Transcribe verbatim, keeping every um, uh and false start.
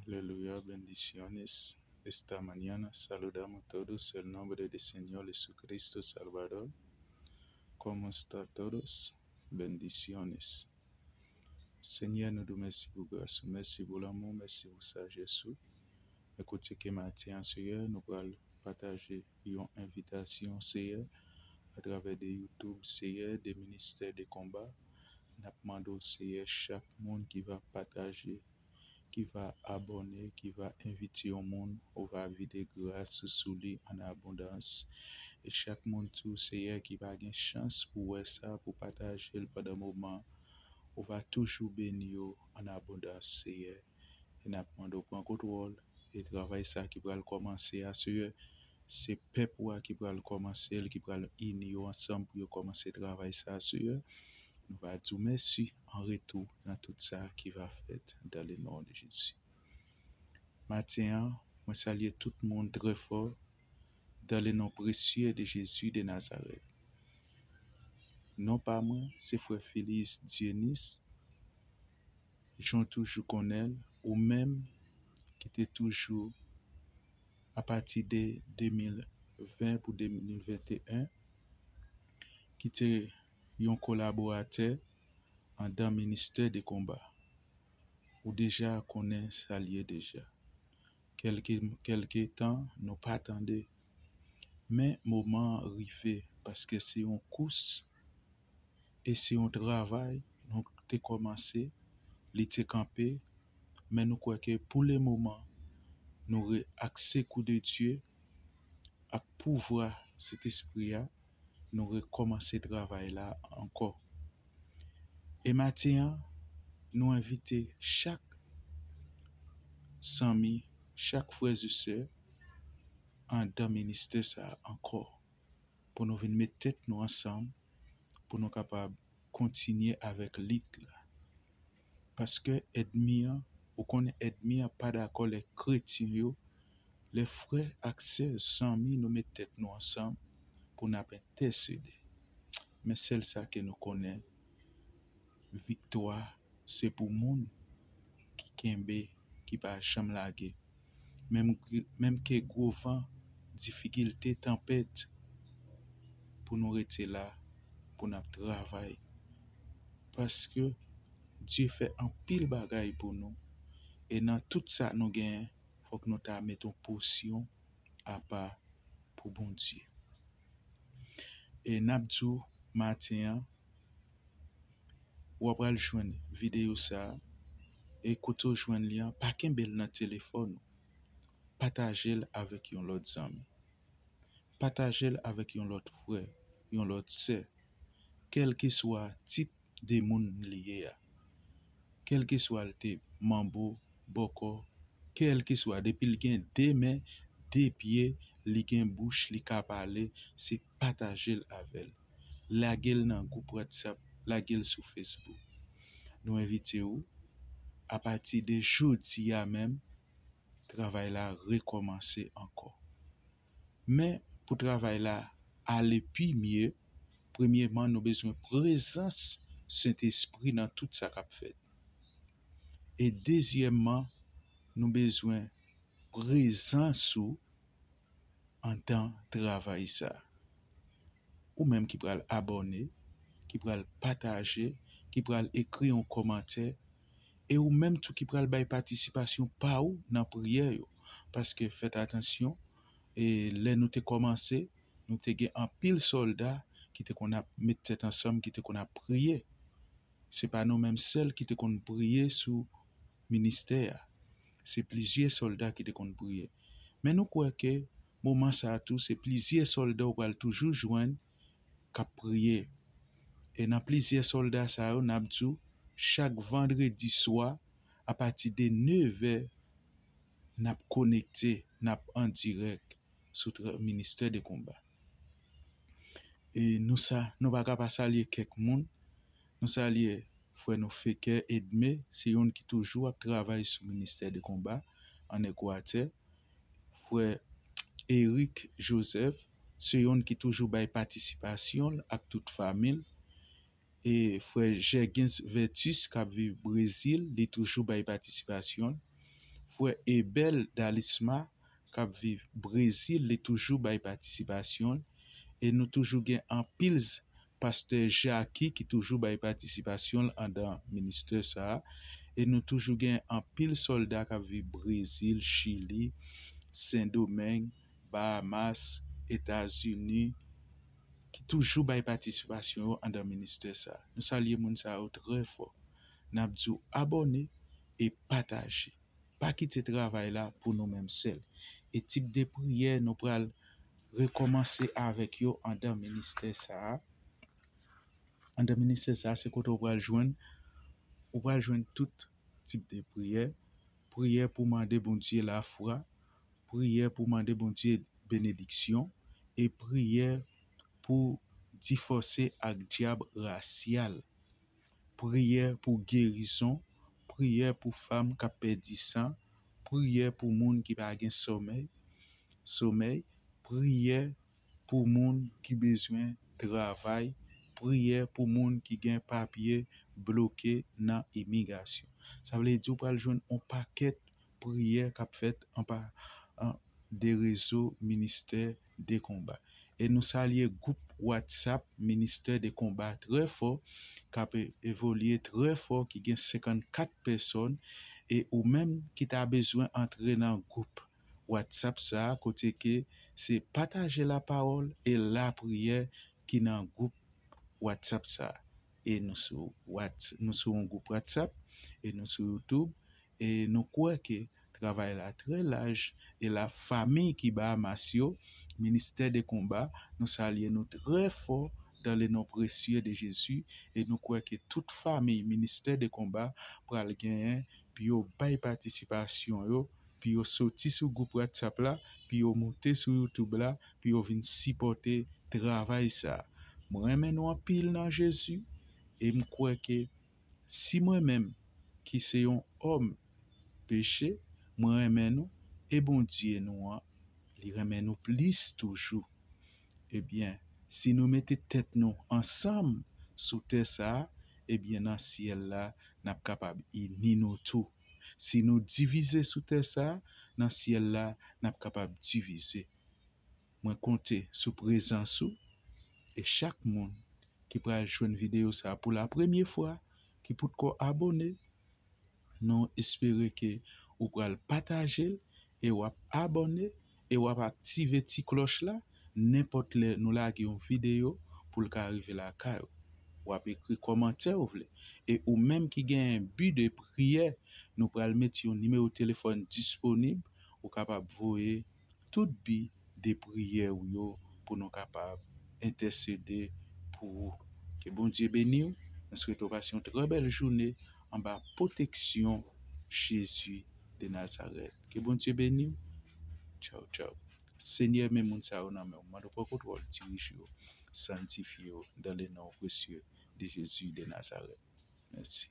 Aleluya, bendiciones. Esta mañana saludamos todos el nombre de Señor Jesucristo Salvador. ¿Cómo está todos? Bendiciones. Senyè, nou di w mèsi pou gras ou, mèsi pou lanmou, mèsi pou sajès ou. Ekoute ke maten an, Senyè, nou pral pataje yon envitasyon, Senyè, atravè de YouTube, Senyè, de ministè de konba. N ap mande w, Senyè, chak moun ki va pataje, ki va abòne, ki va envite yon moun, ou va vide gras ou sou li an abondans. E chak moun tou, Senyè, ki pa gen chans pou wè sa, pou pataje l pandan moman, ou va toujou beni yo an abondans, Senyè. E n ap mande w pran kontwòl e travay sa ki pral kòmanse a, Senyè. Se pèp ou a ki pral kòmanse l, ki pral ini yo ansanm pou yo kòmanse travay sa, Senyè. Nou va di w mèsi an retou nan tout sa ki va fèt, dans le nom de Jésus. Maten an, mwen salye tout moun trè fò, dans le nom précieux de Jésus de Nazareth. Non pa mwen, se frè Filiz Dyenis, jan w toujou konnen l, ou menm ki te toujou, apati de de mil ven pou de mil venteyen, ki te yon kolaboratè andan ministè de konba. Ou deja konnen sa l ye deja. Kèlke, kèlke tan nou pa tande, men moman an rive, paske se yon kous e se yon travay nou te kòmanse, li te kanpe, men nou kwè ke pou le moman, nou re, ak sekou de Dye, ak pouvwa Sentespri a, nou rekòmanse travay la ankò. E maten an, nou envite chak zanmi, chak frè e sè andan ministè sa a ankò, pou nou vin met tèt nou ansanm, pou nou kapab kontinye avèk lit la. Paske ènmi an, ou konnen ènmi an pa dakò lè kretyen yo, lè frè ak sè, zanmi, nou met tèt nou ansanm pou n ap entèsede. Men sèl sa ke nou konnen, viktwa se pou moun ki kenbe, ki pa janm lage. Menm, menm ke gwo van, difikilte, tanpèt, pou nou rete la, pou n ap travay. Paske Dye fè anpil bagay pou nou. E nan tout sa nou genyen, fòk nou ta met yon pòsyon apa pou Bondye. E n ap di w maten an, w ap al jwenn videyo sa a, e kote w jwenn li an, pa kenbe l nan telefòn ou. Pataje l avèk yon lòt zanmi. Pataje l avèk yon lòt frè, yon lòt sè. Kèlkeswa tip de moun li ye a. Kèlkeswa l te manbo, bòkò, kèlkeswa, depi l gen de men, de pye, li gen bouch, li ka pale, se pataje l avè l. Lage l nan gwoup WhatsApp, lage l sou Facebook. Nou envite w, apati de jodi a menm, travay la rekòmanse ankò. Men, pou travay la ale pi mye, premyeman, nou bezwen prezans Sentespri nan tout sa k ap fèt. E dezyèmman, nou bezwen prezans ou andan travay sa. Ou menm ki pral abòne, ki pral pataje, ki pral ekri yon kòmantè, e ou menm tou ki pral bay patisipasyon pa ou nan priyè yo. Paske fèt atansyon, e lè nou te kòmanse, nou te gen anpil sòlda ki te konn ap met tèt ansanm, ki te konn ap priye. Se pa nou menm sèl ki te konn priye sou ministè a. Se plizyè sòlda ki te konn priye. Men nou kwè ke moman sa a tou, se plizyè sòlda ou pral toujou jwenn k ap priye. E nan plizyè sòlda sa yo, n ap di w, chak vandredi swa, apati de nevè, n ap konekte, n ap an dirèk sou tra-, ministè de konba. E nou sa, nou pa ka pa salye kèk moun. Nou salye frè nou Fekè Edme, se youn ki toujou ap travay sou ministè de konba ann Ekwatè. Frè Eric Joseph, se youn ki toujou bay patisipasyon l ak tout fanmi l. E frè Jègens Vertus k ap viv Brezil, li toujou bay patisipasyon l. kwè Ebel Dalisma k ap viv Brezil, li toujou bay patisipasyon l. E nou toujou gen anpil s-, pastè Jaki ki toujou bay patisipasyon l andan ministè sa a. E nou toujou gen anpil sòlda k ap viv Brezil, Chili, Sendomeng, Bahamas, Etazini, ki toujou bay patisipasyon yo andan ministè sa a. Nou salye moun sa yo trè fò. N ap di w abòne e pataje. Pa kite travay la pou nou menm sèl. E tip de priyè nou pral rekòmanse avèk yo andan ministè sa a. Andan ministè sa a, se kote w pral jwenn, ou pral jwenn tout tip de priyè. Priyè pou mande Bondye lafwa, priyè pou mande Bondye benediksyon, e priyè pou divòse ak dyab rasyal. Priyè pou gerizon, priyè pou fanm k ap pèdi san, priyè pou moun ki pa gen somèy, somèy, priyè pou moun ki bezwen travay, priyè pou moun ki gen papye bloke nan imigrasyon. Sa vle di w pral jwenn yon pakèt priyè k ap fèt anba, an, de rezo ministè de konba. E nou salye gwoup WhatsApp ministè de konba trè fò, k ap e-, evolye trè fò, ki gen senkannkat pèsòn. E ou menm ki ta bezwen antre nan gwoup WhatsApp sa a, kote ke se pataje lapawòl e lapriyè ki nan gwoup WhatsApp sa a. E nou sou Whats-, nou sou yon gwoup WhatsApp, e nou sou YouTube, e nou kwè ke travay la trè laj, e la fanmi ki Bahamas yo, ministè de konba, nou salye nou trè fò dans le nom précieux de Jésus, e nou kwè ke tout fanmi ministè de konba pral genyen pou yo bay patisipasyon yo, pou yo soti sou gwoup WhatsApp la, pou yo moute sou YouTube la, pou yo vin sipòte travay sa a. Mwen renmen nou anpil nan Jezi, e m kwè ke si mwen menm, ki se yon òm peche, mwen renmen nou, e Bondye nou an, li renmen nou plis toujou. Ebyen, si nou mete tèt nou ansanm sou tè sa a, ebyen, nan syèl la, n ap kapab ini nou tou. Si nou divize sou tè sa a, nan syèl la, n ap kapab divize. Mwen konte sou prezans ou, e chak moun ki pral jwenn videyo sa a pou la premye fwa, ki potko abòne, nou espere ke ou pral pataje l, e w ap abòne, e w ap aktive ti klòch la, nenpòt lè nou lage yon videyo pou l ka rive lakay ou. W ap ekri kòmantè ou vle. E ou menm ki genyen bi de priyè, nou pral met yon nimewo telefòn disponib, ou kapab voye tout bi de priyè ou yo pou nou kapab entèsede pou ou. Ke Bondye beni w. Mwen swete w pase yon trè bèl jounen anba pwoteksyon Jezi de Nazarèt. Ke Bondye beni w. Tchaw, tchaw. Senyè, men moun sa yo nan men w. Mande w pran kontwòl, dirije yo, sanntifye yo, dans le nom précieux de Jésus de Nazareth. Mèsi.